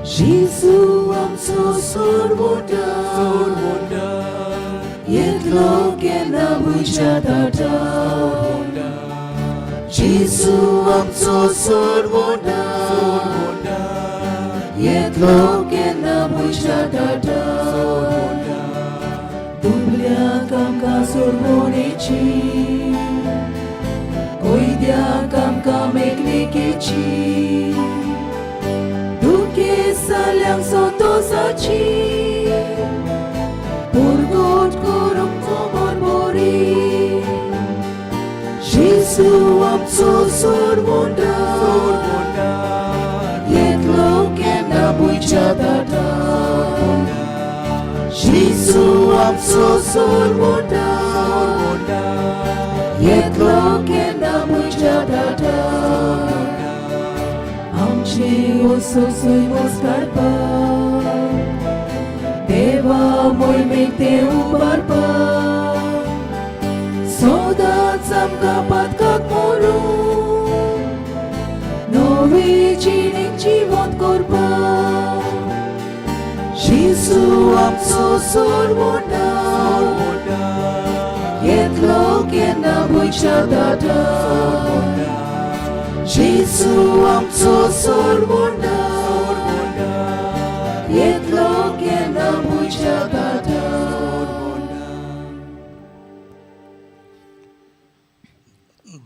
जेजू आमचो सोडवणदार, येतलो केन्ना म्हज्या दाटार. जेजू आमचो सोडवणदार, येतलो केन्ना म्हज्या दाटार. दुबळ्यांक आमकां सोडवणेची, कोयद्यांक आमकां मेकळिकेची, दुखेसाल्यांक संतोसाची, पुरगोट करूंक खबर बरी. जेजू आमचो सोडवणदार, येतलो केन्ना म्हज्या दाटार. जेजू आमचो सोडवणदार, येतलो केन्ना म्हज्या दाटार. आमचे ओसोसोय मोस काडपाक, देवा मोहिमेक ते उबारपाक, सदांच आमकां पातकाक मोडून नवी जिणेक जिवंत करपाक. जेजू आमचो सोडवणदार, येतलो केन्ना म्हज्या दाटार. जेजू आमचो सोडवणदार, येतलो केन्ना म्हज्या दाटार.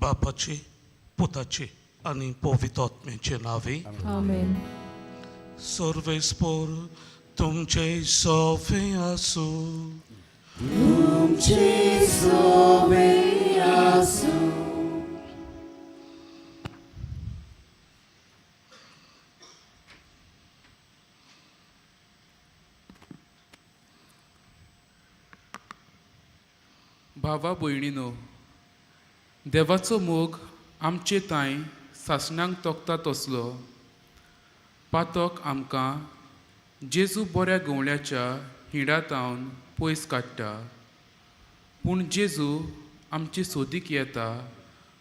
बापाचे, पुताचे आनी पवित्र आत्म्याचे नावे. आमेन. सर्वेस्पोर तुमचे सोफे आसूं. तुमचे सोवे आसूं. भावा भयणीनो, देवाचो मोग आमचे तांय सासणांक तोखता तसलो. पातक आमकां जेजू बऱ्या गवळ्याच्या हिंडातावन पयस काडटा, पूण जेजू आमचे सोदीक येता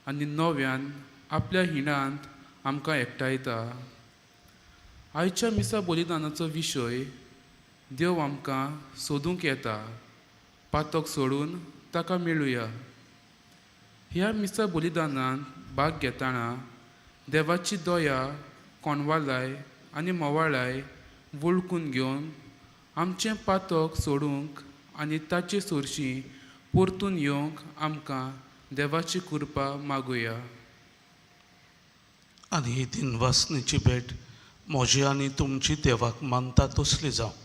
आनी नव्यान आपल्या हिंडांत आमकां एकठांयता. आयच्या मिसा बलिदानाचो विशय, देव आमकां सोदूंक येता. पातक सोडून ताका मेळुया. ह्या मिसा बलिदानांत भाग घेतना देवाची दया, कोणवालाय आनी मोवाळाय वळखून घेवन आमचें पातक सोडूंक आनी ताचे सोरशीं परतून येवंक आमकां देवाची कृपा मागुया. आनी ही दिनवासनेची भेट म्हजी आनी तुमची देवाक मानता तसली जावं.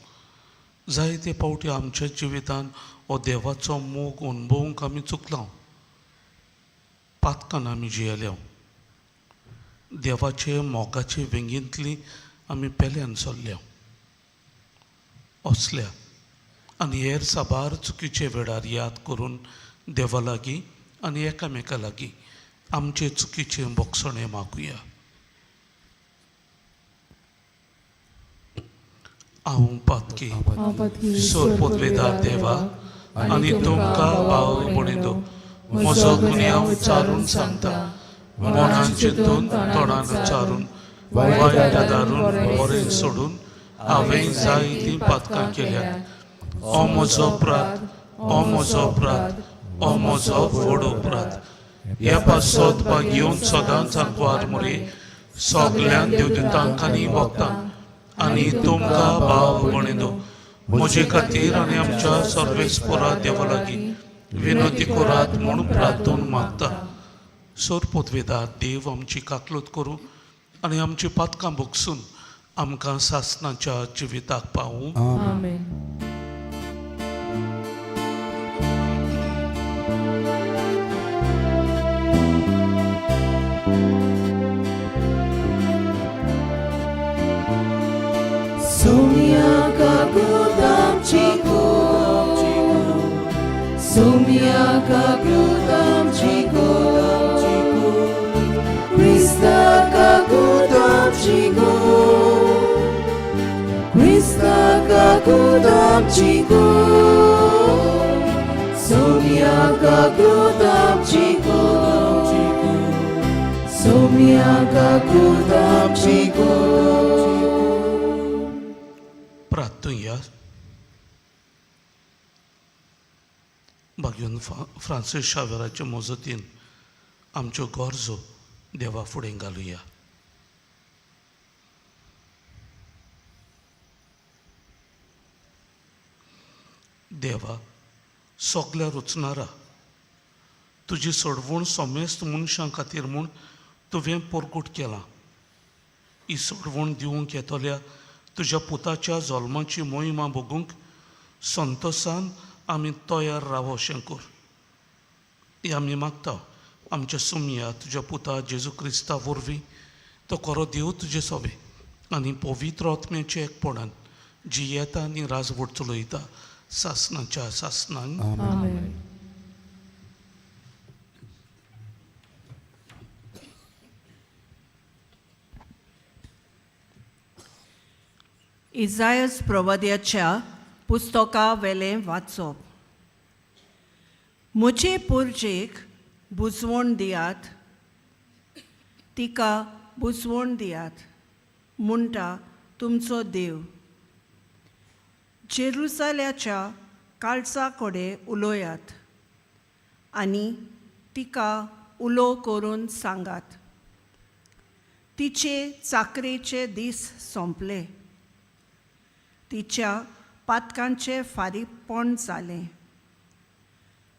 जायते फावटी आमच्या जिवितान हो देवाचो मोग अणभवूंक आमी चुकला. पातकान आमी जियेल्या. देवाचे मोगाचे वेंगेंतली आमी पेल्यान सरल्या. असल्या आनी हेर साबार चुकीचे वेळार याद करून देवा लागीं आनी एकामेका लागीं आमचे चुकीचे भोगसणे मागुया. हांव पातकी हांव पातकी सोरपोतवेदार देवा आनी तुमकां भाव भयणींनो, म्हजो गुन्यांव उच्चारून सांगता. मनान चिंतून, तोंडान उच्चारून, वायट आदारून, बरें सोडून हांवें जायतीं पातकां केल्यात. हो म्हजो अपराध, हो म्हजो अपराध, हो म्हजो व्हड अपराध. ह्या पासत भाग्योवन सदांच आंकवार मरे, सगळ्यां देवदूतांक आनी भक्तांक आनी तुमकां भाव भयणींनो, म्हजे खातीर आनी आमच्या सर्वेस्पोरा देवा लागीं विनंती करात म्हूण प्रार्थून मागता. सोरपोतवेदार देव आमची काकलूत करूं आनी आमची पातकां भोगसून आमकां सासनाच्या जिविताक पावूं. आमेन. Sonia kagudam chico, Sonia kagudam chico, Krista kagudam chico, Krista kagudam chico, Sonia kagudam chico, Sonia kagudam chico. भाग्योन फ्रांसीस शावेराचे मजतीन आमच्यो गरजो देवा फुडें घालुया. देवा सगल्या रचणारा, तुजी सोडवण समेस्त मनशां खातीर म्हूण तुवें परगट केलां. ही सोडवण दिवंक येतल्या तुज्या पुताच्या जल्माची मोहिमा भोगूंक संतोसान आमी तयार रावो अशें कर. हें आमी मागता आमच्या सुमया तुज्या पुता जेजू क्रिस्ता वरवीं, तो खरो देव तुजे सोबे आनी पवित्र आत्म्याच्या एकपणान जी येता आनी राजवट चलयता सासनाच्या सासनांक. आमेन. इजायस प्रवाद्याच्या पुस्तका वेलें वाचप. म्हजे पुरजेक बुजवण दियात, तिका बुजवण दियात म्हणटा तुमचो देव. जेरुजाल्याच्या काळजा कडेन उलयात आनी तिका उलो करून सांगात, तिचे चाकरेचे दीस सोंपले, तिच्या पातकांचें फारीकपण जालें.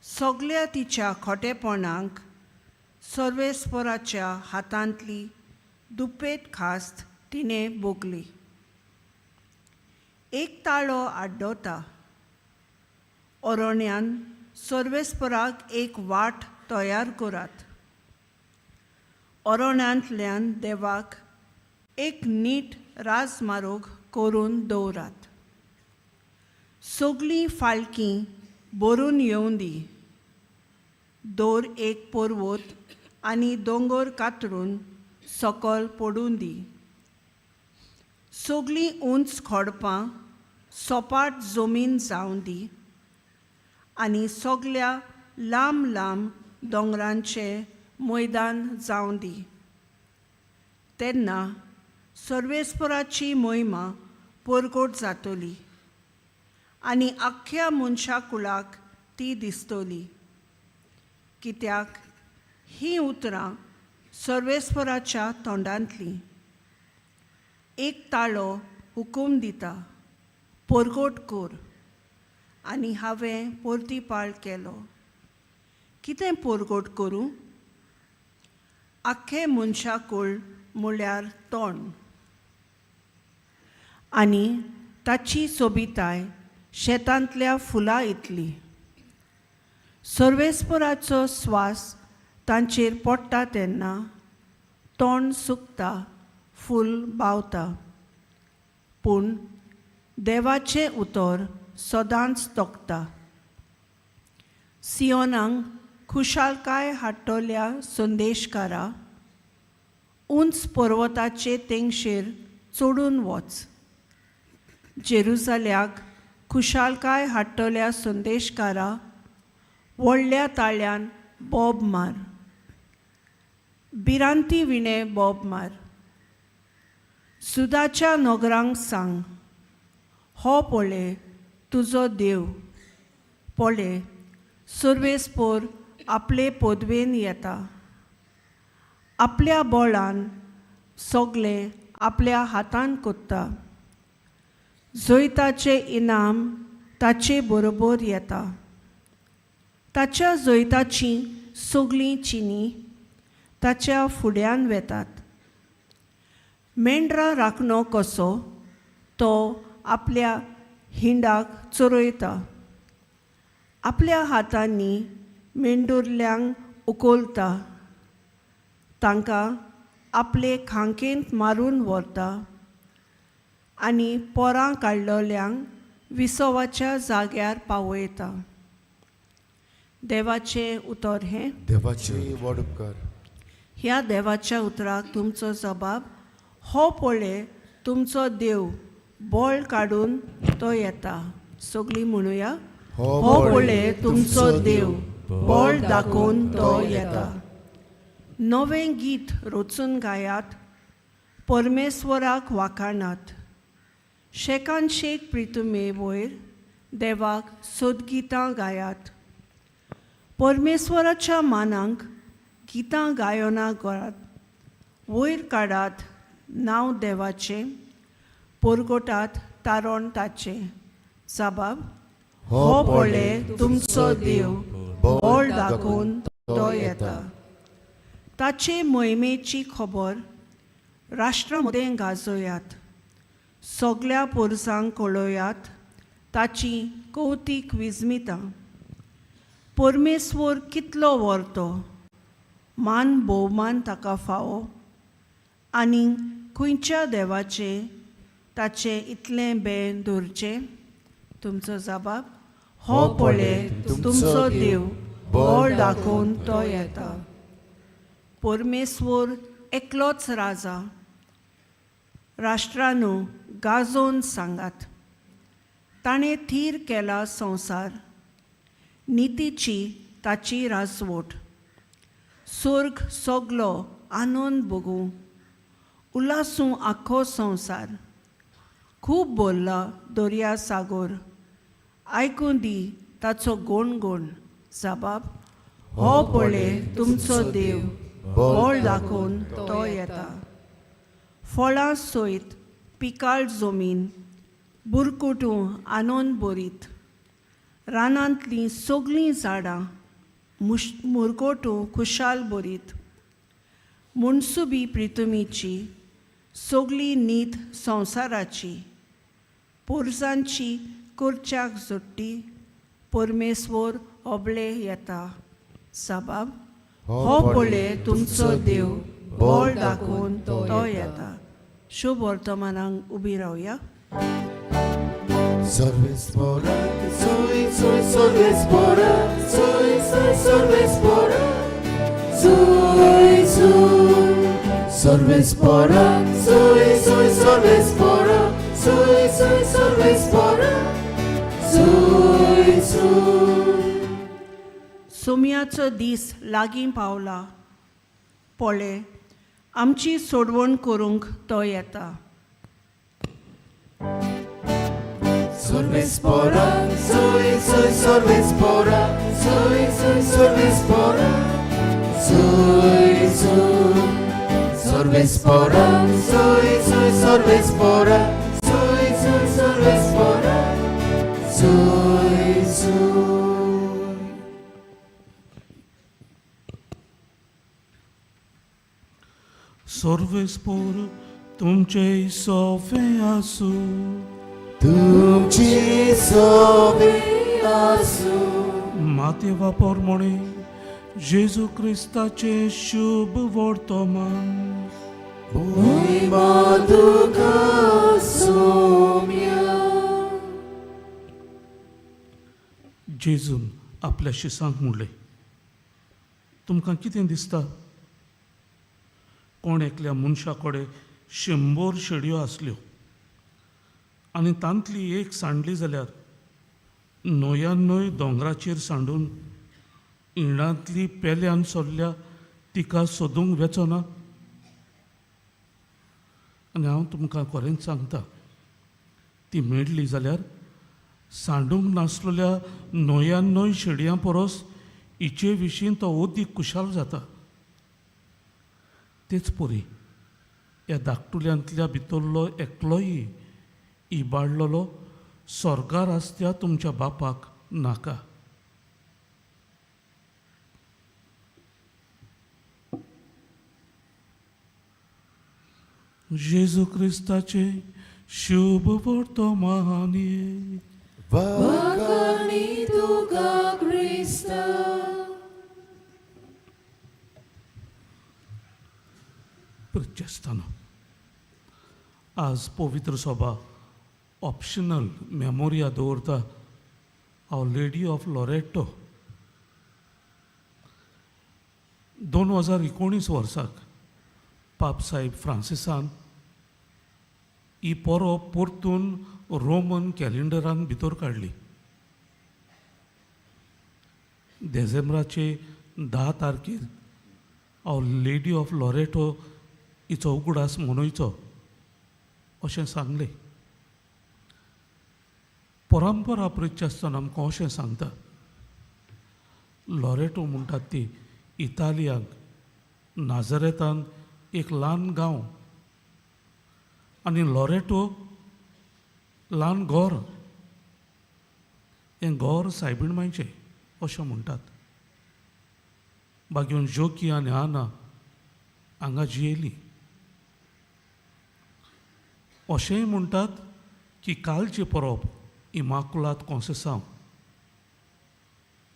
सगल्या तिच्या खोटेपणाक सर्वेस्पराच्या हातांतली दुपेट खास्त तिणें भोगली. एक ताळो आड्डता, अरण्यान सर्वेस्पराक एक वाट तयार करात, अरण्यांतल्यान देवाक एक नीट राजमार्ग करून दवरात. सगलीं फाळकीं भरून येवं दी, दर एक पर्वत आनी दोंगर कातरून सकल पडूं दी. सगलीं उंच खडपां सपाट जमीन जावं दी आनी सगल्या लांब लांब दोंगरांचें मैदान जावं दी. तेन्ना सर्वेस्पराची मोहिमा परगट जातली आनी आख्ख्या मनशा कुळाक ती दिसतली. कित्याक हीं उतरां सर्वेस्पराच्या तोंडांतलीं. एक ताळो हुकूम दिता, परगट कर, आनी हांवें परतीपाळ केलो. कितें परगट करूं? आख्खें मनशाकूळ म्हळ्यार तोंड आनी ताची सोबिताय शेतांतल्या फुलां इतली. सर्वेस्पराचो स्वास तांचेर पडटा तेन्ना तोंड सुकता, फूल बावता, पूण देवाचें उतर सदांच तोखता. सियोनाक खुशालकाय हाडटल्या संदेशकारा, उंच पर्वताचे तेंगशेर चडून वच. जेरुजाल्याक खुशालकाय हाडटल्या संदेशकारा, व्हडल्या ताळ्यान बोब मार, भिरांती विणें बोब मार. सुदाच्या नगरांक सांग, हो पळय तुजो देव, पळय सर्वेस्पोर आपले पदवेन येता, आपल्या बळान सगलें आपल्या हातान कोत्ता. जैताचें इनाम ताचे बरोबर येता, ताच्या जैताचीं सगलीं चिनी ताच्या फुड्यान वेतात. मेंढरां राखणो कसो तो आपल्या हिंडाक चरयता, आपल्या हातांनी मेंडुरल्यांक उखलता, तांकां आपले खांकेंत मारून व्हरता आनी पोरां काडलेल्यांक विसवाच्या जाग्यार पावयता. देवाचें उतर हें. देवाचे व्हड उपकार. ह्या देवाच्या उतराक तुमचो जबाब, हो पळय तुमचो देव, बळ काडून तो येता. सगळीं म्हणुया, हो पळय तुमचो देव, बळ दाखोवन तो येता. नवें गीत रचून गायात, परमेश्वराक वाखाणात. शेकान शेक प्रितुमे वयर देवाक सोदगितां गायात. परमेश्वराच्या मानांक गितां गायनां करात, वयर काडात नांव देवाचें, परगटात तारण ताचें. साबाब हो पळे तुमचो देव, बळ दाखोवन तो येता. ताचे मोहिमेची खबर राष्ट्रा मदें गाजोयात, सगल्या पोरसांक कळयात ताची कवतीक विजमितां. परमेश्वर कितलो व्हरतो, मान भोवमान ताका फावो, आनी खंयच्या देवाचें ताचें इतलें बें दवरचें. तुमचो जबाब हो पळे तुमचो देव, बळ दाखोवन तो येता. परमेश्वर एकलोच राजा, राष्ट्रांनो गाजोवन सांगात, ताणें थीर केला संवसार, नितीची ताची राजवट. सोर्ग सगलो आनंद भोगूं, उल्हासूं आख्खो संवसार. खूब बोल्ला दर्या सागोर, आयकूं दी ताचो गोणगोण. जबाब हो पळे तुमचो देव, बळ दाखोवन तो येता. फळां सयत पिकाळ जमीन, बुरकुटूं आनंद भरीत. रानांतलीं सगलीं झाडां मुरगोटूं खुशाल भरीत. मुणसुबी प्रितुमीची सगली नीत संवसाराची, पोरसांची करच्याक जोडटी. परमेश्वर ओबले येता. साबाब हो पळे तुमचो देव, बळ दाखोवन तो येता. शुभ वर्तमानांक उबी रावया. Sorvespora, sui, sui, sorvespora, sui, sui, sorvespora, sui, sui, sorvespora, sui, sui, sorvespora, sui, sui, sorvespora, sui, sui. सोमयाचो दीस लागीं पावला, पळे आमची सोडवण करूंक तो येता. Sorvespora, sui, sui, sorvespora, sui, sui, sorvespora, sui, sui, sorvespora, sui, sui, sorvespora, sui, sui, sorvespora, sui, sui. सर्वेस्पोर तुमचे सोफे आसूं. तुमची सोबे आसूं. मातेवा पोरमोणे जेजू क्रिस्ताचे शुभ वर्तमान. मोहिमा तुका सोम्या. जेजून आपल्या शिसांक म्हणलें, तुमकां कितें दिसता? कोण एकल्या मनशा कडेन 100 शेडयो आसल्यो आनी तांतली एक सांडली जाल्यार 99 दोंगराचेर सांडून इणांतली पेल्यान सोडल्या तिका सोदूंक वेचो ना? आनी हांव तुमकां खरेंच सांगता, ती मेळ्ळी जाल्यार सांडूंक नासलेल्या 99 शेडयां परस हिचे विशीं तो अदीक खुशाल जाता. तेच परी ह्या धाकटुल्यांतल्या भितरलो एकलोय इबाडलेलो स्वर्गार आसत्या तुमच्या बापाक नाका. जेजू क्रिस्ताचे शुभ वर्तमान. वाखाणी तुका क्रिस्ता. प्रित्यस्थान, आज पवित्र सभा ऑप्शनल मेमोरिया दवरता our lady of Loreto. 2019 वर्साक पाप साहेब फ्रांसिसान ही परब परतून रोमन कॅलेंडरान भितर काडली. देझेंब्राचे 10 तारखेर our lady of Loreto हिचो उगडास मनयचो अशें सांगलें. परंपरा प्रिच्छ आसतना आमकां अशें सांगता, लॉरेटो म्हणटात ती इतालियांक नाजरेतान एक ल्हान गांव आनी लॉरेटो ल्हान घर, हें घर सायबीण मांयचें अशें म्हणटात. बागेवन जोकी आनी आना हांगा जियेली. अशेंय म्हणटात की कालची परब इमाकुलात कोंसेसांव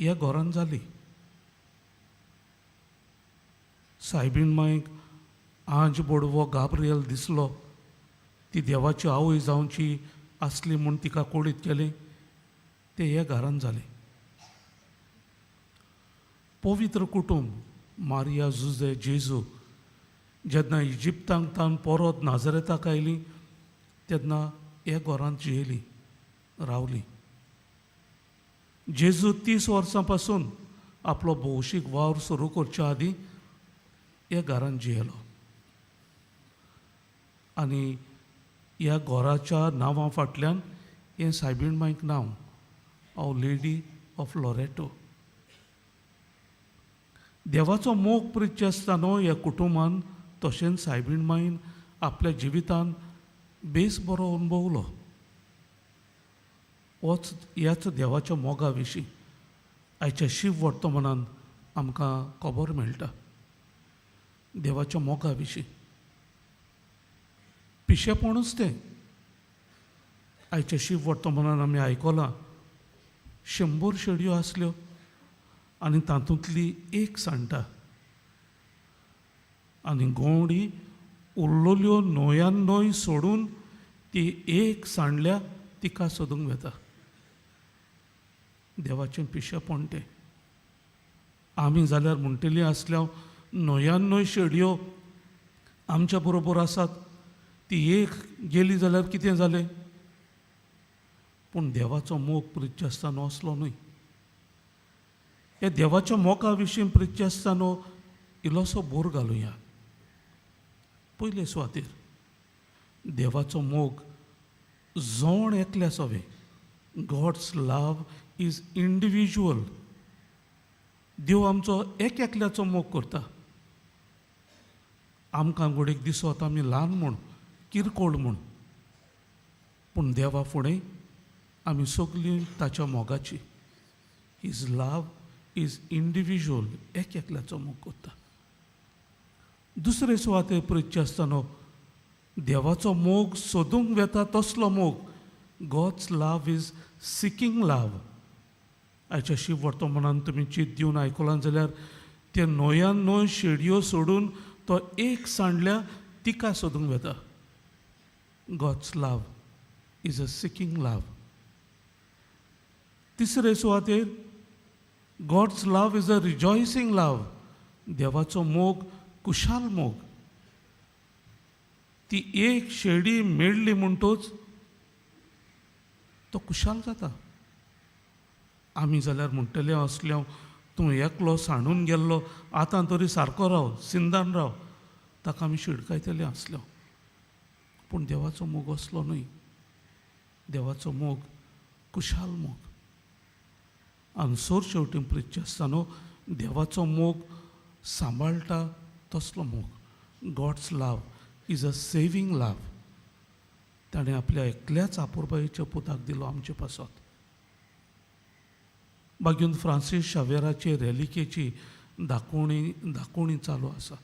ह्या घरान जाली. सायबीण मांयक आंज बोडवो गाब्रियल दिसलो, ती देवाची आवय जावची आसली म्हूण तिका कोडीत केलें, तें ह्या घरान जालें. पवित्र कुटुंब मारिया जुजे जेजू जेन्ना इजिप्तांक तावन परत नाजरेताक आयली तेन्ना ह्या घरांत जियेली रावली. जेजू 30 वर्सां पासून आपलो भौशीक वावर सुरू करच्या आदीं ह्या घरांत जियेलो आनी ह्या घराच्या नांवा फाटल्यान हें सायबीण मांयक नांव आव लेडी ऑफ लॉरेटो. देवाचो मोग प्रिच्य आसतना ह्या कुटुंबान तशेंच सायबीण मांयन आपल्या जिवितान बेस बरो अणभवलो. होच ह्याच देवाच्या मोगा विशीं आयच्या शिव वर्तमानान आमकां खबर मेळटा. देवाच्या मोगा विशीं पिशेपणूच तें. आयच्या शिव वर्तमानान आमी आयकलां 100 शेडयो आसल्यो आनी तातूंतली एक सांडटा आनी गोवडी उरलेल्यो 99 सोडून ती एक सांडल्या तिका सोदूंक वता. देवाचें पिशेपण तें. आमी जाल्यार म्हणटली आसल्या 99 शेडयो आमच्या बरोबर आसात, ती एक गेली जाल्यार कितें जालें? पूण देवाचो मोग प्रिच्य आसतना असलो न्हय. ह्या देवाच्या मोगा विशीं प्रिच्य आसतना इल्लोसो बोर घालुया. पयले सुवातेर देवाचो मोग जोण एकल्या सोवे. God's love is individual. देव आमचो एक एकल्याचो मोग करता. आमकां घोडेक दिसत आमी ल्हान म्हूण, किरकोळ म्हूण, पूण देवा फुडें आमी सगलीं ताच्या मोगाची. His love is individual. एक एकल्याचो मोग करता. दुसरे सुवातेर प्रिच्य आसतना देवाचो मोग सोदूंक वेता तसलो मोग. God's love is seeking love. आयच्या शिव वर्तमानान तुमी चीत दिवन आयकलां जाल्यार ते 99 शेडयो सोडून तो एक सांडल्या तिका सोदूंक वेता. God's love is a seeking love. तिसरे सुवातेर God's love is a rejoicing love. देवाचो मोग कुशाल मोग. ती एक शेडी मेळ्ळी म्हणटोच तो कुशाल जाता. आमी जाल्यार म्हणटले असल्या तूं एकलो सांडून गेल्लो, आतां तरी सारको राव, सिंदान राव, ताका आमी शिडकायतले आसलो. पूण देवाचो मोग असलो न्हय. देवाचो मोग कुशाल मोग. आनी सोर शेवटी प्रिच्य आसतना देवाचो मोग सांबाळटा तसलो मोग. God's love is a saving love. ताणें आपल्या एकल्याच आपुरबायेच्या पुताक दिलो आमचे पासत. बागीन फ्रांसीस शावेराचे रेलिकेची दाखोवणी चालू आसा.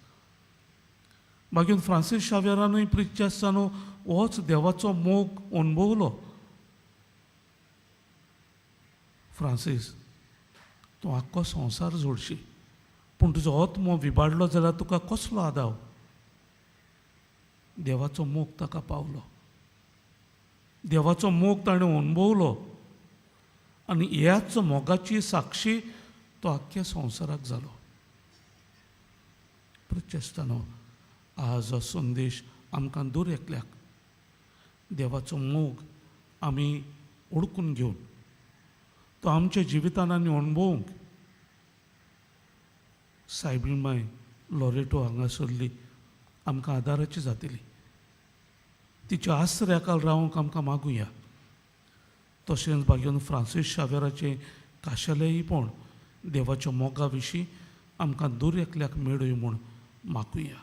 बागीन फ्रांसीस शावेरानूय प्रिच्य आसतना होच देवाचो मोग अणभवलो. फ्रांसीस, तूं आख्खो संवसार जोडशी, पूण तुजो आत्मो विबाडलो जाल्यार तुका कसलो आदाव? देवाचो मोग ताका पावलो. देवाचो मोग ताणें अणभवलो आनी ह्याच मोगाची साक्षी तो आख्ख्या संवसाराक जालो. प्रचेस्तानो आज हो संदेश आमकां दर एकल्याक देवाचो मोग आमी ओळखून घेवन तो आमच्या जिवितान आनी अणभवूंक सायबीण माय लॉरेटो हांगासरली आमकां आदाराची जातली. तिच्या आसऱ्याकाल रावंक आमकां मागुया. तशेंच बागेवन फ्रांसीस शावेराचें काशेलेंयपण देवाच्या मोगा विशीं आमकां दर एकल्याक मेळूय म्हूण मागुया.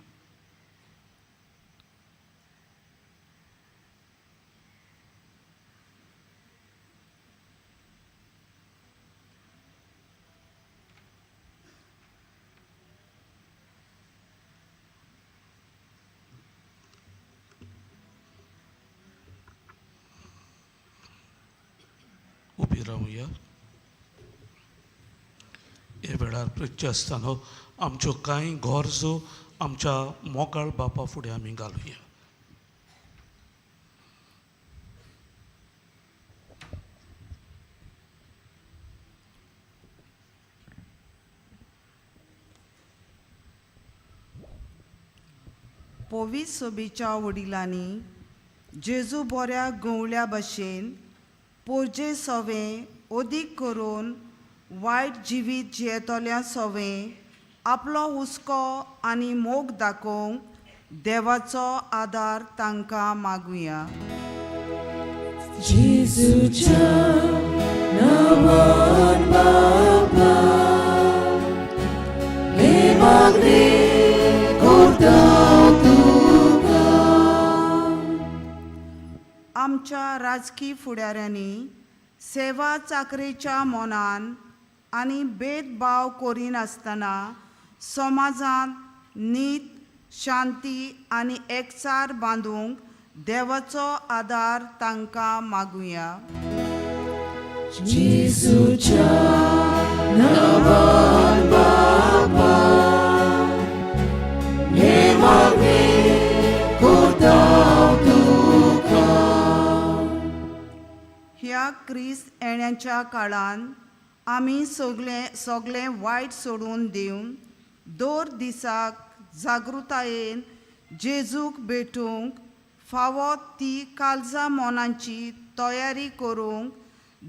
उबी रावया. हे वेळार प्रिच्चे आसतना आमच्यो कांय गरजो आमच्या मोगाळ बापा फुडें आमी घालुया. पोवीस सोबीच्या वडिलांनी जेजू बऱ्या गवळ्या भशेन पोरजे सवें अदीक करून वायट जिवीत जियेतल्या सवें आपलो हुस्को आनी मोग दाखोवंक देवाचो आदार तांकां मागुया. जेजूच्या नांवान बापा हे मागणें करता तुका. आमच्या राजकी फुडाऱ्यांनी सेवा चाकरेच्या मनान आनी भेदभाव करिनासतना समाजांत नीत शांती आनी एकचार बांदूंक देवाचो आदार तांकां मागुया. जेजूच्या नांवान बापा हे मागणें करता तुका. ह्या क्रिस्त येण्याच्या काळान आमी सगळे सगळें वायट सोडून दिवन दर दिसाक जागृतायेन जेजूक भेटूंक फावो ती काळजा मनाची तयारी करूंक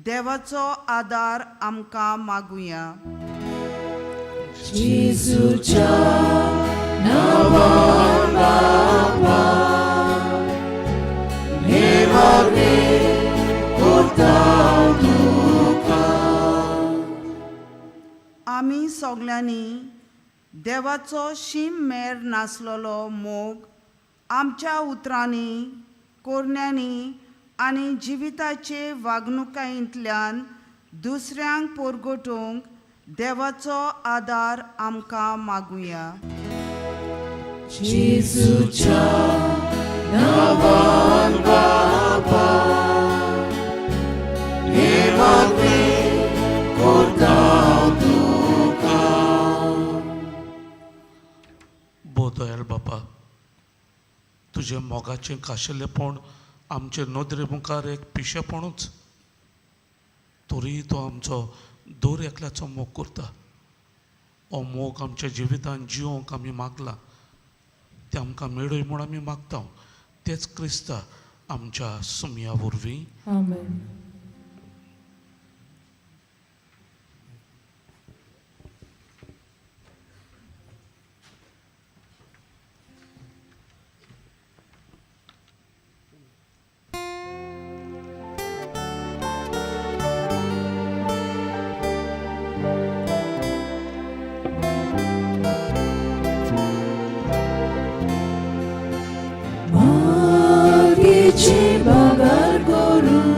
देवाचो आदार आमकां मागुया. जेजूच्या नांवान बापा हे मागणें करता तुका. आमी सगल्यांनी देवाचो शीम मेर नासलेलो मोग आमच्या उतरांनी कोरण्यांनी आनी जिविताचे वागणुकायेंतल्यान दुसऱ्यांक परगटूंक देवाचो आदार आमकां मागुया. जेजूच्या नांवान बापा हे मागणें करता तुका. भोव दयाळ बापा, तुजें मोगाचें खाशेलेपण आमचे नदरे मुखार एक पिशेपणूच, तरीय तो आमचो दर एकल्याचो मोग करता. हो मोग आमच्या जिवितांत जिवोवंक आमी मागला, तें आमकां मेळय म्हूण आमी मागता. तेच क्रिस्ता आमच्या सुमया वरवीं. आमेन. मागीची बागार करूं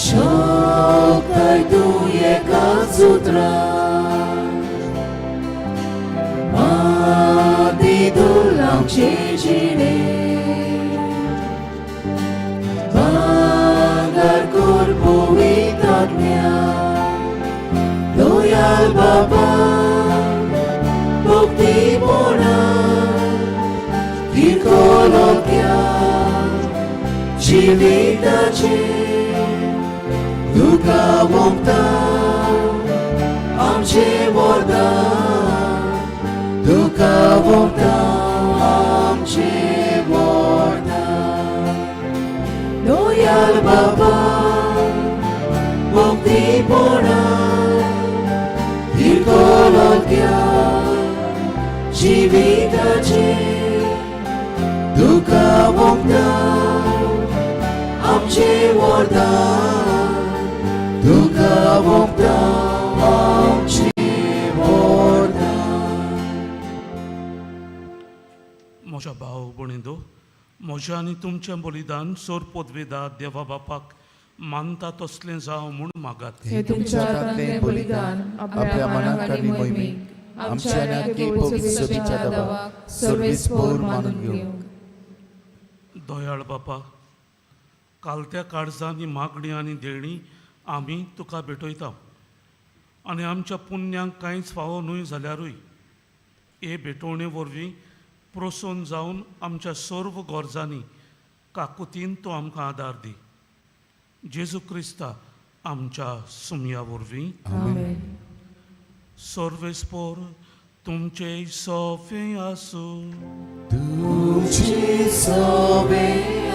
शकताय तूं एका सुत्रान माती धुलांचे जिणे भांगर कर पवित्रात्म्या दयाळ बाबा भक्तीपणा तिरकोलोक्या जिविताचे तुका वोंपता आमचे वरदान तुका वोंपता आमचे वरदान दयाळ बाबा भक्तीपणा तिरकोलोक्या जिविताचे तुका वोंपता आमचे वरदान तुका वोंपता. म्हज्या भाव भयणींनो, म्हजें आनी तुमचें बलिदान सोर पदवेदा देवा बापाक मानता तसलें जावं म्हूण मागात. हे तुमच्या हातांतलें बलिदान आपल्या मनाक आनी मोहिमेक आमच्या आनी आख्खे पवित्र सभेच्या देवाक सर्वेस्पोर मानून घेवंक. दयाळ बापा, कालत्या काळजांनी मागणी आनी देणी आमी तुका भेटयता आनी आमच्या पुण्यांक कांयच फावो न्हय जाल्यारूय हे भेटवणे वरवीं प्रोसोन जावन आमच्या सर्व गरजांनी काकुतीन तूं आमकां आदार दी. जेजू क्रिस्ता आमच्या सुमया वरवीं. आमेन. सर्वेस्पोर तुमचे सोफे आसूं. तुमचे सोबे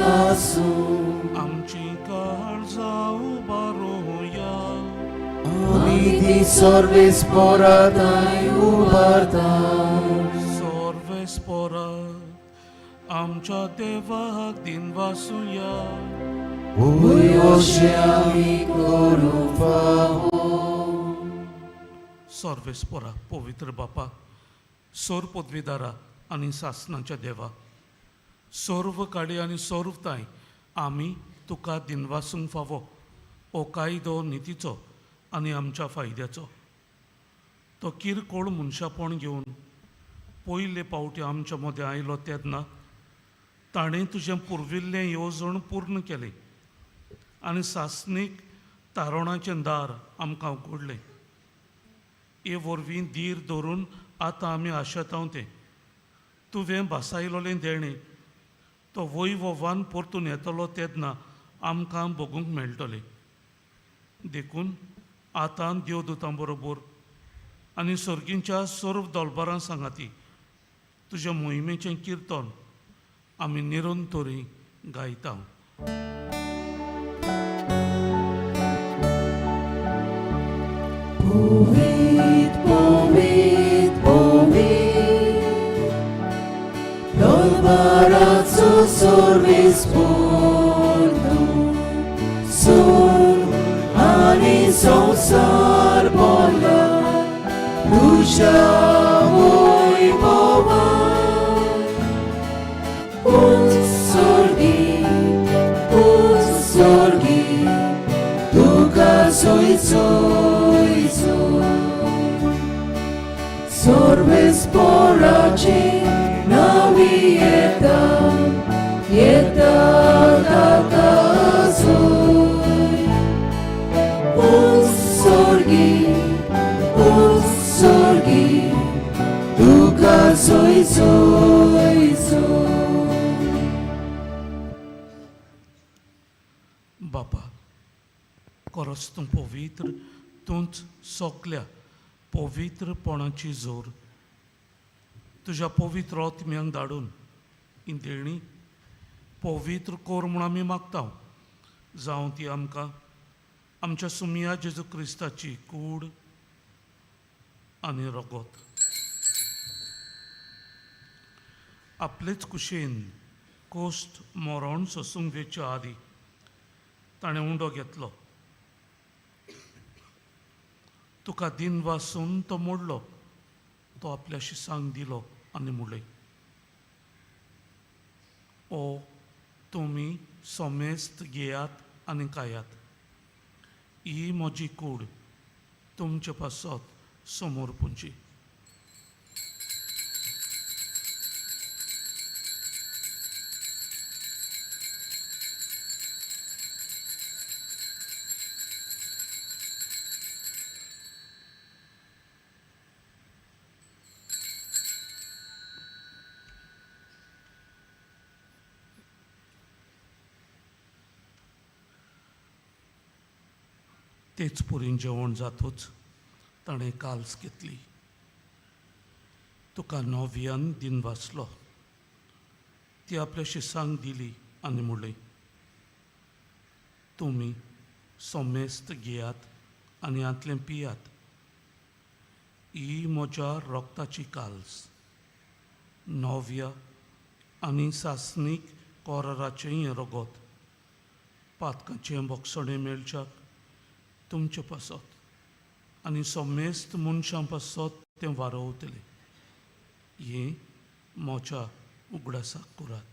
आसूं. आमची काळजां उबारुया. आमी ती सर्वेस्पोराताय उबारता. सर्वेस्पोरा आमच्या देवाक दिनवासुया. वय अशें आमी करूंक फावो. सर्वेस्पोरा पवित्र बापा, सोर पदवीदारा आनी सासनाच्या देवा, सर्व काडी आनी सर्व ताय आमी तुका दिनवासूंक फावो हो कायदो नितीचो आनी आमच्या फायद्याचो. तो किरकोळ मनशापण घेवन पयले पावटी आमच्या मदें आयलो तेन्ना ताणें तुजें पुर्विल्लें येवजण पूर्ण केलें आनी सासणीक तारणाचें दार आमकां उगडलें. हे वरवीं धीर धरून आतां आमी आशेतांव तें तुवें भासायलोलें देणें तो वैभवान परतून येतलो तेन्ना आमकां भोगूंक मेळटलें. देखून आतां देवदूतां बरोबर आनी सर्गींच्या सर्व दलबारां सांगाती तुज्या मोहिमेचें किर्तन आमी निरंतरी गायता. पवित्र पवित्र पवित्र दलबाराचो सर्वेस्पोर तूं, सूर आनी संवसार भरला तुज्या वैभवान. उत्सर्गी उत्सर्गी तुका सोय सोय सोय सर्वेस्पोराचे नावी येता येता ताका सोय. उत्सर्गी उत्सर्गी तुका सोय सोय सोय. बापा, खरोच तूं पवित्र, तूंच सगल्या पवित्रपणाची जोर. तुज्या पवित्र आत्म्यांक धाडून ही देणी पवित्र कोर म्हूण आमी मागता. जावं ती आमकां आमच्या सुमया जेजू क्रिस्ताची कूड आनी रगत. आपलेच कुशेन कोश्ट मरण सोसूंक वेच्या आदी ताणें उंडो घेतलो, तुका दिन वासून तो मोडलो, तो आपल्या शिसांक दिलो आनी म्हणलें, ओ तुमी समेस्त घेयात आनी खायात, ही म्हजी कूड तुमचे पासत समोर पुंची. तेच पुरीन जेवण जातूच ताणें काल्स घेतली, तुका नव्यान दिन वाचलो, ती आपल्या शिसांक दिली आनी म्हणलें, तुमी समेस्त घेयात आनी हांतलें पियात, ही म्हज्या रक्ताची काल्स, नव्या आनी सासणीक कोराराचें हें रगत, पातकाचें बोगसणें मेळच्याक तुमचे पासत आनी समेस्त मनशां पासत तें वारोवतलें. हें म्हज्या उगडासाक करात.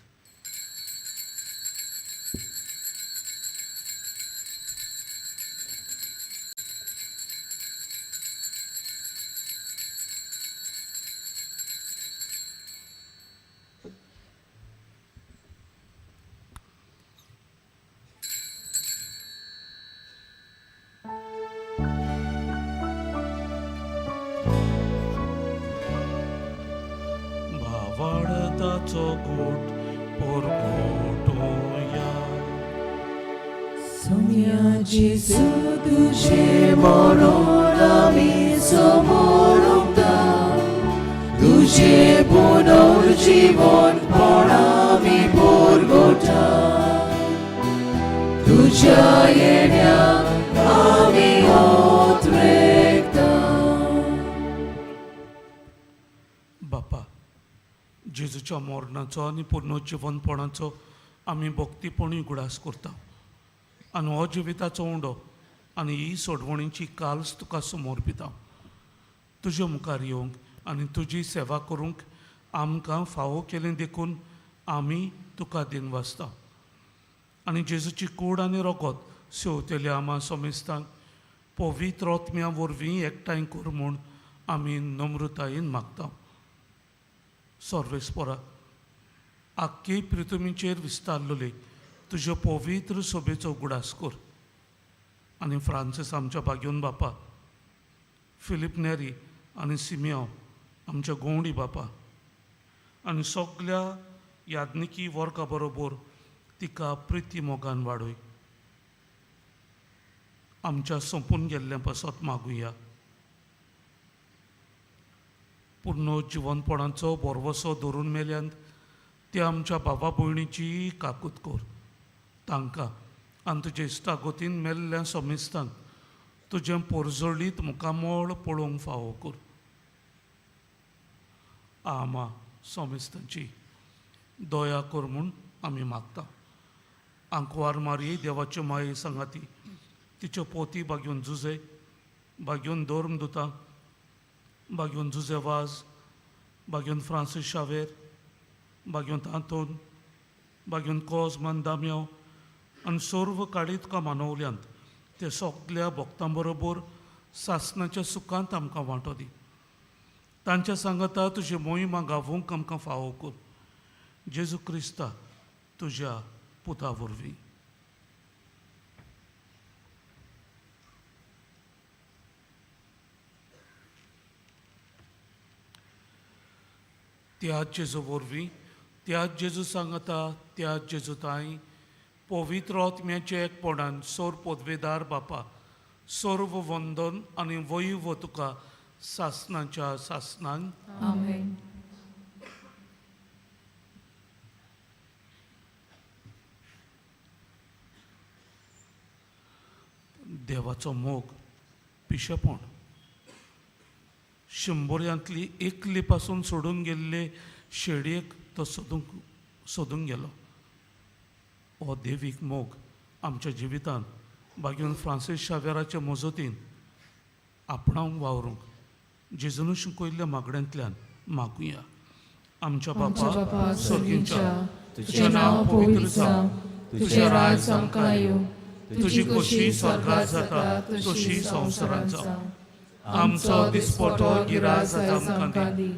भावार्थाचो गोट परगटोया. सोम्या जेजू तुजें मरण आमी समोरता, तुजें पुनर्जीवनपण आमी परगटा, तुज्या येण्याक आमी ओतरेकता. बापा, जेजूच्या मरणाचो आनी पुनर्जिवनपणाचो आमी भक्तीपणी उगडास करता आनी हो जिविताचो उंडो आनी ही सोडवणीची काल्स तुका समर्पिता. तुजे मुखार येवंक आनी तुजी सेवा करूंक आमकां फावो केलें देखून आमी तुका दिनवासता. आनी जेजूची कूड आनी रोगत सेवतल्या आमा समेस्तांक पवित्र आत्म्या वरवीं एकठांय कर म्हूण आमी नम्रतायेन मागता. सर्वेस्परा, आख्खे पृथ्वीचेर विस्तारलेले तुज्यो पवित्र सोबेचो उगडास कर आनी फ्रांसीस आमच्या भाग्योन बापा, फिलीप नेरी आनी सिमियो आमच्या गोवंडी बापा आनी सगल्या याज्ञिकी वर्गा बरोबर तिका प्रिती मोगान वाडय. आमच्या सोंपून गेल्ल्या पासत मागुया. पूर्ण जिवनपणाचो भरवसो धरून मेल्यान ते आमच्या बाबा भयणीची काकूत कर. तांकां आनी तुजे इश्टागतीन मेल्ल्या समेस्तांक तुजें पोरजोळीत मुखामळ पळोवंक फावो कर. आमा समेस्तांची दया कर म्हूण आमी मागता. आंकवार मारये देवाच्यो माये सांगाती तिच्यो पोती बागेवन जुजे, बागेवन धर्म दुता, बागेवन जुजे वाज, बागेवन फ्रांसीस शावेर, बागेवन तांतोन, बागेवन कोजमान दाम्यांव आनी सर्व काळी तुका मानवल्यांत ते सगल्या भक्तां बरोबर सासणाच्या सुखांत आमकां वांटो दी. तांच्या सांगाता तुजी मोहिमा गावोवंक आमकां फावो कर. जेजू क्रिस्ता तुज्या पुता वरवीं. त्याच जेजू वरवीं, त्याच जेजू सांगता, त्याच जेजू ताई पवित्र आत्म्याच्या एकपणान सोर पदवेदार बापा सर्व वंदन आनी वैव तुका सासणाच्या सासणान. आमेन. देवाचो मोग पिशेपण शंबऱ्यांतली एकली पासून सोडून गेल्ले शेडयेक तो सोदूंक गेलो. हो देवीक मोग आमच्या जिवितांत बागेवन फ्रांसीस शावेराचे मजतीन आपणावंक वावरूंक जेजून शिकयल्ल्या मागण्यांतल्यान मागुया. आमच्या बापा सर्गींच्या, तुझें नांव पवित्र जावं, तुझें राज आमकां येवं, तुजी खोशी स्वर्गात जाता तशी संवसारांत जावं. आमचो दिसपटो गिराज आमकां दी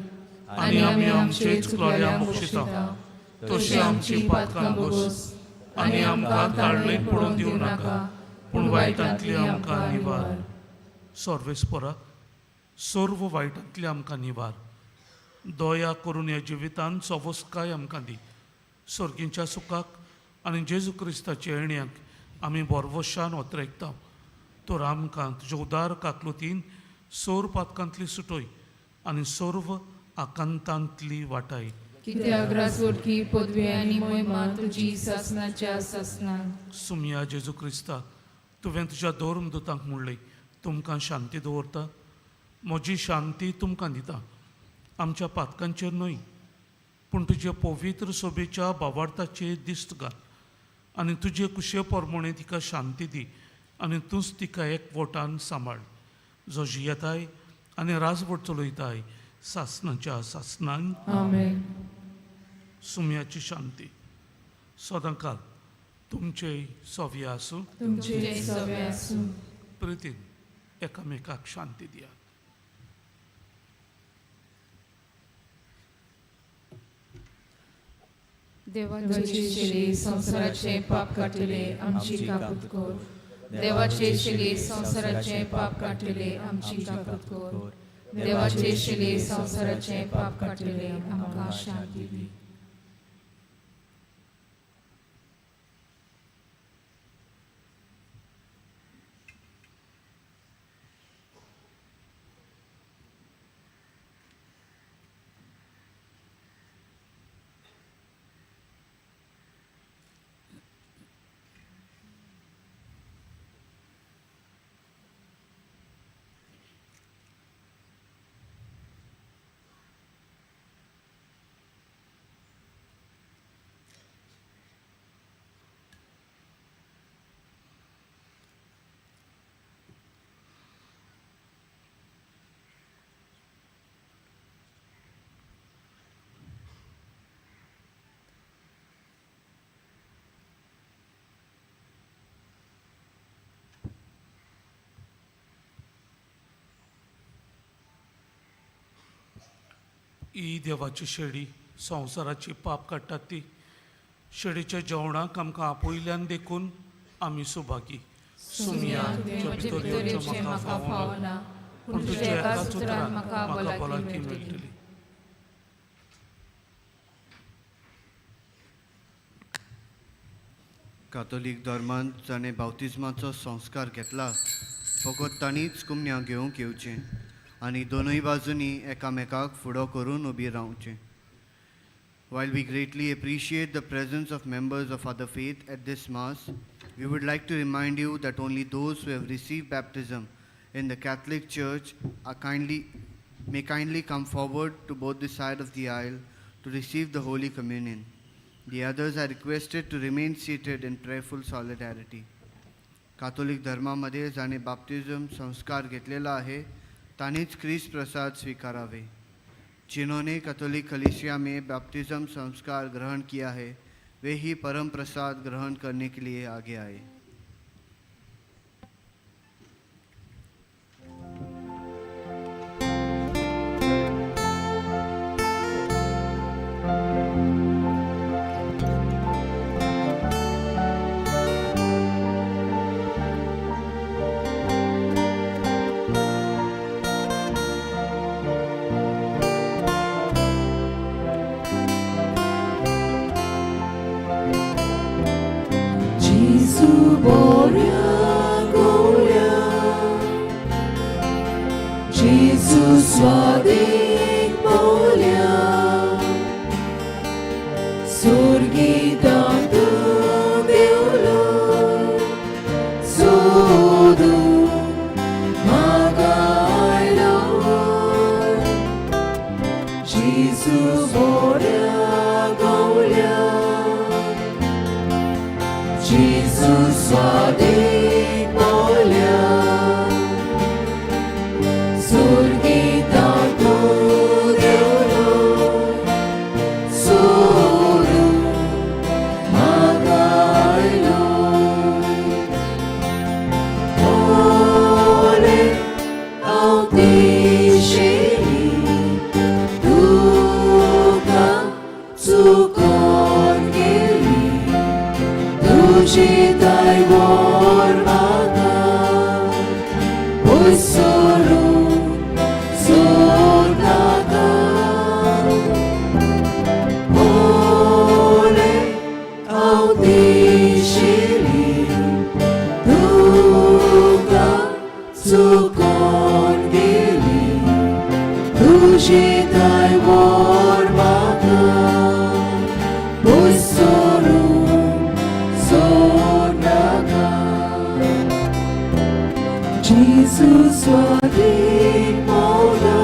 आनी आमी आमचे चुकलोल्या बक्षिता तशी आमची पातकां गोस आनी आमकां ताळणेक पडून दिवं नाका, पूण वायटांतली आमकां निवार. सर्वेस्परा, सर्व वायटांतली आमकां निवार. दया करून ह्या जिवितांत सवस्काय आमकां दी. सर्गींच्या सुखाक आनी जेजू क्रिस्ताच्या येण्याक आमी बोरवशान ओतरेकता. तर आमकां तुज्या उदार काकलुतीन सोर पातकांतली सुटोय आनी सर्व आकांतांतली वाटाय. कित्याक राजवटकी पदवी आनी मोहिमा तुजी सासणाच्या सासणाक. सुमया जेजू क्रिस्ता, तुवें तुज्या धर्म दुतांक म्हणलें, तुमकां शांती दवरता, म्हजी शांती तुमकां दिता. आमच्या पातकांचेर न्हय, पूण तुजे पवित्र सोबेच्या बावार्थाचेर दिश्ट घाल आनी तुजे कुशे प्रमाणे तिका शांती दी आनी तूंच तिका एकवटान सांबाळ, जो जियेताय आनी राजवट चलयताय सासणाच्या सासणान. आमेन. सुम्याची शांती सदांकाल तुमचेय सोव्य आसूं. तुमचे सवे आसूं. प्रितीन एकामेकाक शांती दियात. देवाचे शिले संवसाराचे पाप काडटले आमची काकूत कर. देवाचे शिले संवसाराचे पाप काडटले आमची काकूत कर. देवाचे शिले संवसाराचे पाप काडटले आमकां शांती दी. ही देवाची शेडी संवसाराची पाप काडटात ती शेडीच्या जेवणाक आमकां आपयल्यान देखून आमी सुभागी. सुमया तुज्या भितर येवचें म्हाका फावना, पूण तुज्या एकाच उतरान म्हाका भलायकी मेळटली. कातोलीक धर्मांत जाणें बावतिज्माचो संस्कार घेतला फकत तांणीच कुमन्या घेवंक येवचें आनी दोनूय बाजूंनी एकामेकाक फुडो करून उबी रावचें. While we greatly appreciate the presence of members of other faith at this Mass, we would like to remind you that only those who have received baptism in the Catholic Church may kindly come forward to both the side of the aisle to receive the Holy Communion. The others are requested to remain seated in prayerful solidarity. Catholic धर्मामध्ये जाणे बाप्तिझम संस्कार घेतलेला आहे ताणीच ख्रिस्त प्रसाद स्वीकारावे. जिन्होंने Catholic कलीसिया में baptism संस्कार ग्रहण किया है वे ही परम प्रसाद ग्रहण करने के लिए आगे आए. Gesù boria golia, Gesù swadik molia, Surgi tantu deulo, Sodu magailo, Gesù boria golia, Jesus swadik molia, Surgita tu deulo, Suru magailo. Ole autisheli, Duka tsukon geli, Tuji dai vor maka, Usuru sodaka. Ole autisheli, Duka tsukon geli, Tuji dai vor maka, Usuru sodaka. Jesus swadik mola,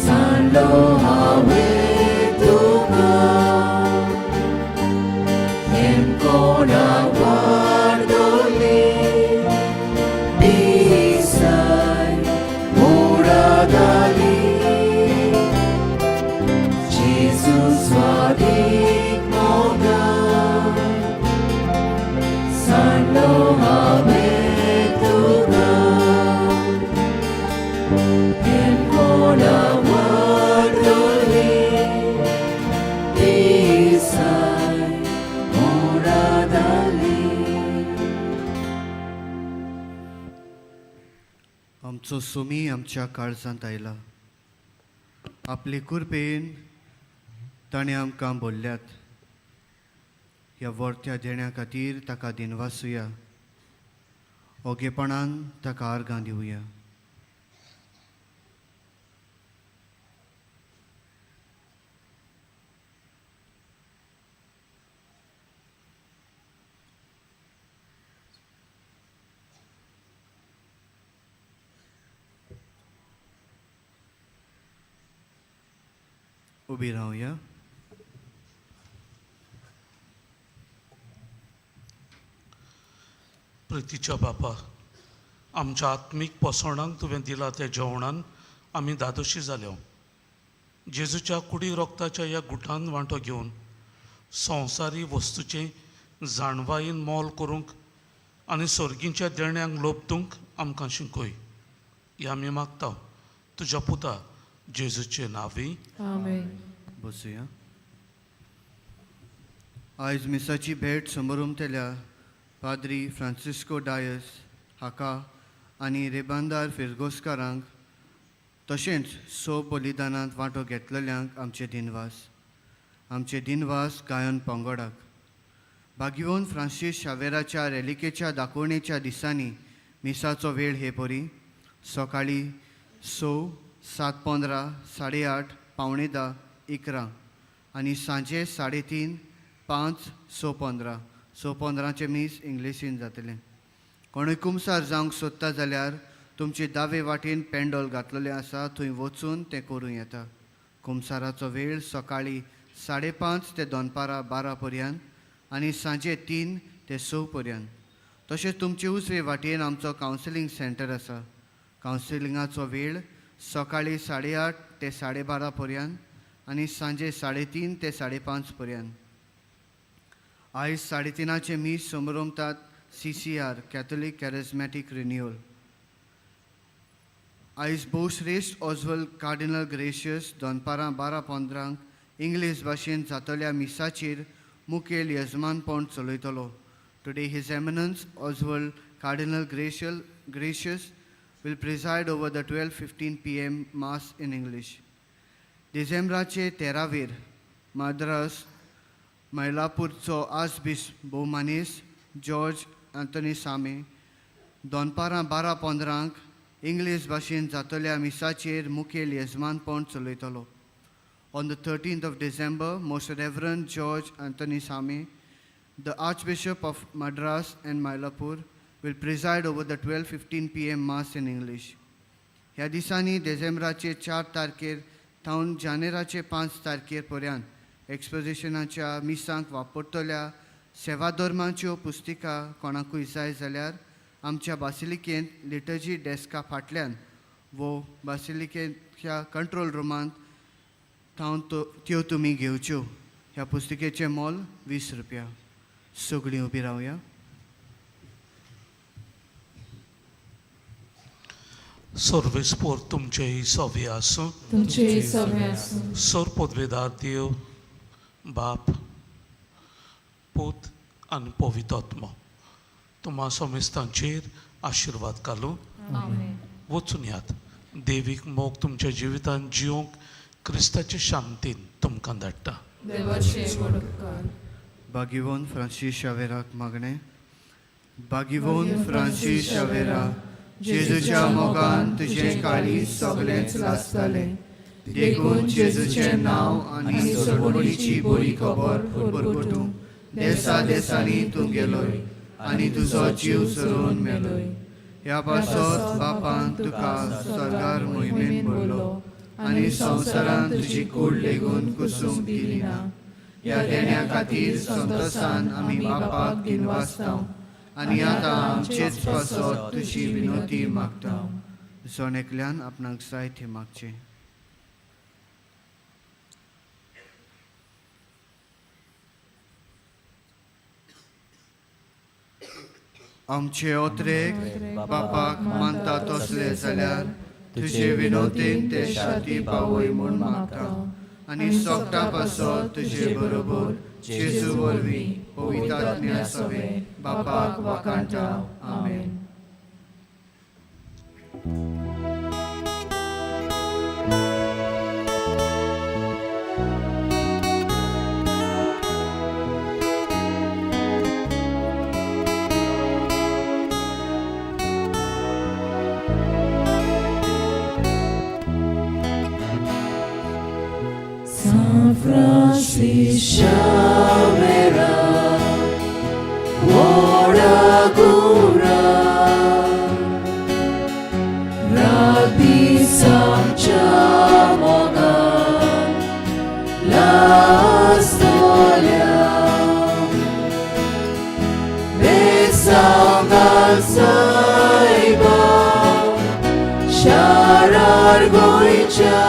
San lo hawe tuka, Em kona guardoli, Bisay muradali. आमचो सोमी आमच्या काळजांत आयला. आपले कुरपेन ताणें आमकां बोल्ल्यात. ह्या वर्त्या देण्या खातीर ताका दिनवासुया. ओगेपणान ताका आर्गां दिवया. उबी रावया. प्रितीच्या बापा, आमच्या आत्मीक पोसवणाक तुवें दिला त्या जेवणान आमी धादोशी जाल्यो. जेजूच्या कुडी रोगताच्या ह्या गुटान वांटो घेवन संवसारी वस्तूचें जाणवायेन मोल करूंक आनी सर्गींच्या देण्यांक लोपतूंक आमकां शिकय. हें आमी मागता तुज्या पुता जेजूचे नांवी. आमेन. बसुया. आयज मिसाची भेट समोरुमतल्या पाद्री फ्रांसिस्को डायस हाका आनी रेबांदार फिरगोस्कारांक तशेंच सो बलिदानांत वांटो घेतलेल्यांक आमचे दिनवास. आमचे दिनवास गायन पंगडाक. बागिवोन फ्रांसीस शावेराच्या रेलिकेच्या दाखोवणेच्या दिसांनी मिसाचो वेळ हे परी सकाळीं 6, 7:15, 8:30, 9:45, 11 आनी सांजे 3:30, 5, 6:15. 6:15 मीस इंग्लिशीन जातलें. कोणूय कुमसार जावंक सोदता जाल्यार तुमचे दावे वाटेन पेंडोल घातलेलें आसा, थंय वचून तें करूं येता. कुमसाराचो वेळ सकाळीं 5:30 ते दनपारां 12 पर्यंत आनी सांजे 3 ते 6 पर्यंत. तशेंच तुमचे उजवे वाटेन आमचो कावन्सिलींग सेंटर आसा. कावन्सिलिंगाचो वेळ सकाळीं 8:30 ते 12:30 पर्यंत आनी सांजे 3:30 ते 5:30 पर्यंत. आयज 3:30 मीस समरोमतात CCR Catholic charismatic renewal. आयज भोवश्रेश्ठ ऑजवल कार्डिनल ग्रेशियस दनपारां 12:15 इंग्लीश भाशेन जातल्या मिसाचेर मुखेल यजमानपण चलयतलो. Today his eminence Oswald cardinal Gracias will preside over the 12:15 PM mass in English. डिसेंबराचे 13वेर माद्रास मैलापूरचो आर्चबिशप भोवमानेस जॉर्ज अँथनी सामे दनपारां 12:15 इंग्लीश भाशेन जातल्या मिसाचेर मुखेल यजमानपण चलयतलो. On the 13th of December, Most Reverend George Anthony Sami, the Archbishop of Madras and Mylapore, will preside over the 12:15 PM Mass in English. ह्या दिसांनी डिसेंबराचे 4 तारखेर थावन जानेराचे 5 तारखेर पर्यंत एक्सपोजिशनाच्या मिसांक वापरतल्या सेवाधर्माच्यो पुस्तिका कोणाकूय जाय जाल्यार आमच्या बासिलिकेंत लिटर्जी डेस्का फाटल्यान वो बासिलिकेच्या कंट्रोल रुमांत थावन त्यो तुमी घेवच्यो. ह्या पुस्तिकेचें मोल 20 रुपया. सगळीं उबी रावया. सर्वेस्पोर तुमचें सवे आसूं. तुमचें सवे आसूं. सर पदवेदार देव बाप पूत आनी पवित्र तुमा समेस्तांचेर आशिर्वाद घालूं. आमेन. वचून यात. देवीक मोग तुमच्या जिवितांत जिवंक क्रिस्ताचे शांतीन तुमकां धाडटा. देवाचे व्हड उपकार. बागिवोन फ्रांसीस शावेराक मागणें. बागिवोन फ्रांसीस शावेरा, जेजूच्या मोगान तुजें काळीज सगळेंच लासतालें, देखून जेजूचें नांव आनी सोडवणीची बरी खबर पुरपुटूंक देसा देसांनी तूं गेलोय आनी तुजो जीव सरून मेलोय. ह्या पासत बापान तुका स्वर्गार मोहिमेन भरलो आनी संवसारान तुजी कूड लेगून कुसूंक दिली ना. ह्या देण्या खातीर संतोसान आमी बापाक दिनवासता आनी आतां आमचेच पासत तुजी विनोती मागता. जण एकल्यान आपणाक जाय थंय मागचें. आमचे ओत्रेक बापाक मानता तसले जाल्यार तुजे विनोतीन ते शांती पावय म्हूण मागता आनी सोगटा पासत तुजे बरोबर जेजू वरवीं पवित्र आत्म्या सवें बापाक वाखाणटा. आमेन. San Francis Xavera, Oragura, Rabbi Samcha Mogan, La Stolia, Besangal Saiba, Sharar Goicha.